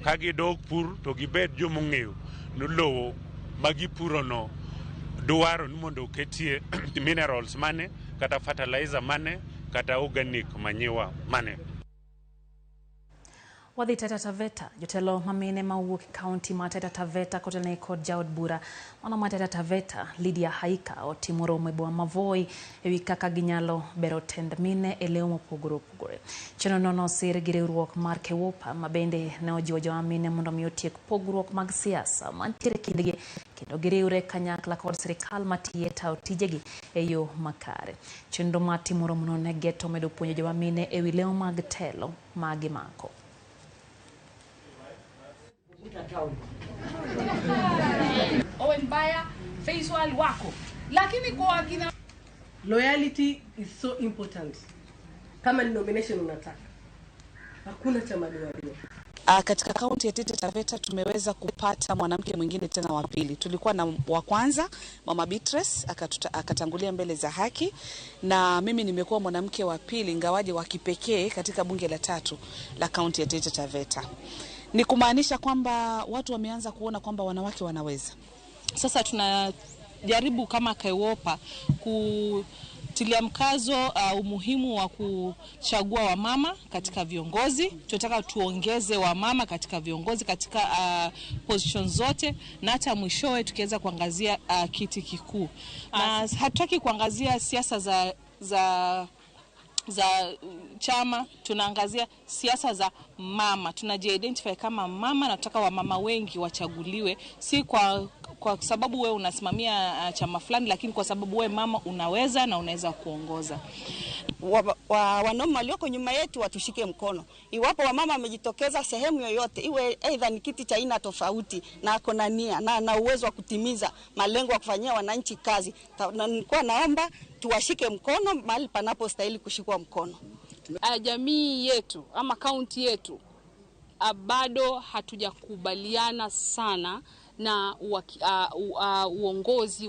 Ka gidok pur to gibed jomong'eyo ni lowo ma gipurono dwaro ni mondo oketie minerals mane, kata fertilizer mane, kata organic manure mane. Wadhi Taita Taveta. Jotelo mamine mawuok e kaunti ma Taita Taveta kotelne kod jaod bura mano ma Taita Taveta Lydia Haika otimo romo e boma ma Voi ewi kaka ginyalo bero tend mine e lemo mopogore opogore. Chenro no nosir gi riwruok mar KEWOPA ma bende ne ojiwo joma mine mondo mi otiek pogruok mag siasa mantiere kindgi kendo giriwre kanyakla kod sirikal matiyo e tayo tijegi e yo makare. Chenro mar timo romono ne geto medo puonjo joma mine ewi lemo mag telo ma gimako. Owen Baya, Faisal wako, lakini kwa akina Loyalty is so important. Kama ni nomination unataka, hakuna cha madoadoa. Katika kaunti ya Taita Taveta tumeweza kupata mwanamke mwingine tena wa pili. Tulikuwa na wa kwanza Mama Beatrice akatangulia mbele za haki, na mimi nimekuwa mwanamke wa pili ingawaje wa kipekee katika bunge la tatu la kaunti ya Taita Taveta. Ni kumaanisha kwamba watu wameanza kuona kwamba wanawake wanaweza. Sasa tunajaribu kama KEWOPA kutilia mkazo umuhimu wa kuchagua wamama katika viongozi. Tunataka tuongeze wamama katika viongozi katika position zote, na hata mwishowe tukiweza kuangazia kiti kikuu. Na hatutaki kuangazia siasa za chama, tunaangazia siasa za mama. Tunaji-identify kama mama na tunataka wamama wengi wachaguliwe, si kwa sababu wewe unasimamia chama fulani, lakini kwa sababu wewe mama unaweza na unaweza kuongoza. Wanaume walioko nyuma yetu watushike mkono. Iwapo wamama wamejitokeza sehemu yoyote, iwe aidha ni kiti cha aina tofauti, na ako na nia na uwezo wa kutimiza malengo ya kufanyia wananchi kazi, nilikuwa naomba tuwashike mkono mahali panapostahili kushikwa mkono. Jamii yetu ama kaunti yetu bado hatujakubaliana sana na uongozi.